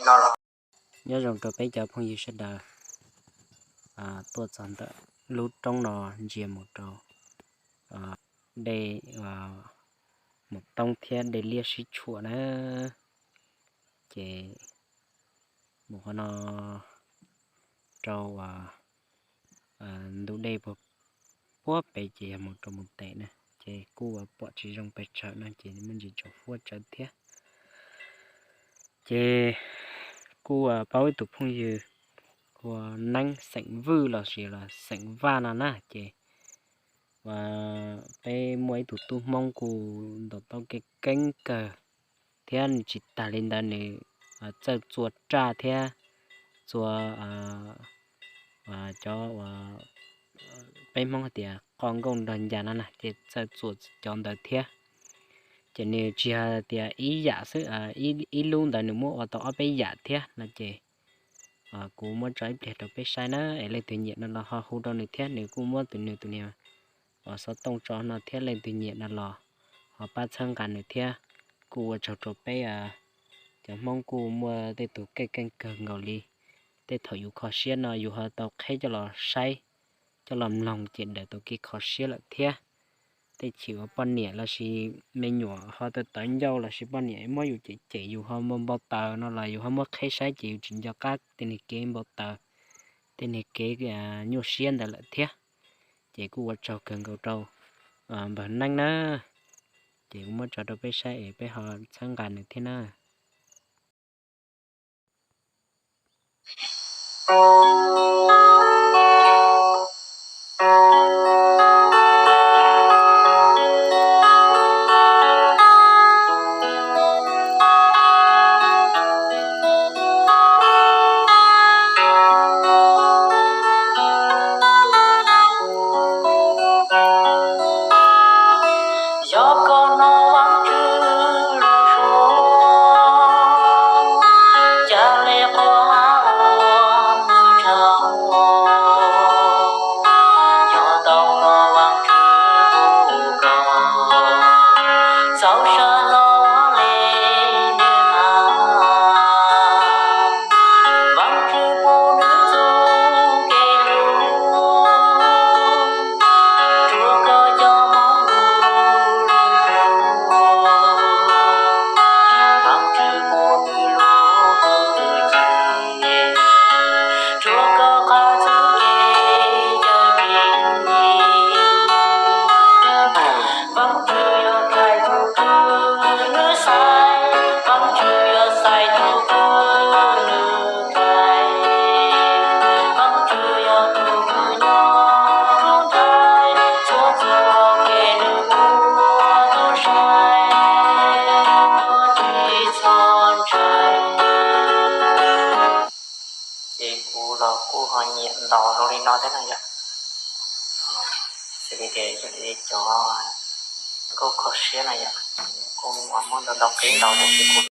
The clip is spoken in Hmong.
no los. Nyob zoo rau peb cov phooj ywg sawv daws, tuaj txog ntawm lub roob no ntsia mus rau dej Mus Toob thiab dej liab sib tshuam na. Ces mus qhov no rau ntug dej puag pem ces yog mus rau Mus Tes na, ces kuj pom tsis zoo pes tsawg no ces muaj ntsis tsaus fuab tsawv thiab. Ces kuj paub ib tug phooj ywg hu ua Neeb xeem Vwj los sis los xeem Vaj no na, ces peb muaj ib tug tub Hmoob kuj ntaus taub keeb keeb kawg, thiab nws tsis tag li ntawd nws txawj txua raj thiab txua cov uas peb Hmoob hais tias qoj nkauj nrog ncas no na, ces txawj txua cov ntawd thiab. Ces nws tsis yog tias ib yam xwb, ib lub ntawd nws muab ua tau ob peb yam thiab no ces kuv muab tso ib pliag rau peb saib na, es leej twg nyiam no los ho hu rau nws thiab, nws kuj muab tus nws tus niag uas xov tooj tso no thiab, leej twg nyiam no los ho pab txhawb nqa nws thiab. Kuj ua tsaug rau peb cov Hmoob kuj muaj tej tug keej keej kawg nkaus li. Tej thaum yus kho siab no yus ho tau qheb coj los saib, coj los mloog ces daws tau kev kho siab lawm thiab. Tej chim uas poj niam los sis me nyuam ho tawv tawv ncauj los sis poj niam muab yus cem cem yus ho npau npau taws no los yus ho muab qheb saib ces yus tsis nco qab tej niag kev npau taws, tej niag kev nyuaj siab ntawd lawm thiab. Ces kuj ua tsaug kawg nkaus rau npawg Neeb na, ces kuv muab tso rau peb saib es peb ho txhawb nqa nws thiab na. Yog koj no Vaajtswv lub suab, ca le quaj ua nws tsaug. Yog tau no Vaajtswv pub koj, txaus sab no ua le nws hab. Vaajtswv pub nws txuj kev hlub, rua koj cov moov lug lug. Vaajtswv pub nws lub hwj chim, rua koj qha txuj kev cawm dim. Vaajtswv yog txais tug kws nws xaiv, Vaajtswv yog txais tug kws nws txais. Vaajtswv yog tug kws nyob nruab nraim, txhua txhua kev nws ua tub saib, tuab tsis txhob ntshai. Ces kuv los kuj ho nyiam ntaus zoo li no thiab na yom. Xws li tias yog li cov nkauj kho siab na yom, kuj muab ntau ntau qib ntaus tab sis kuv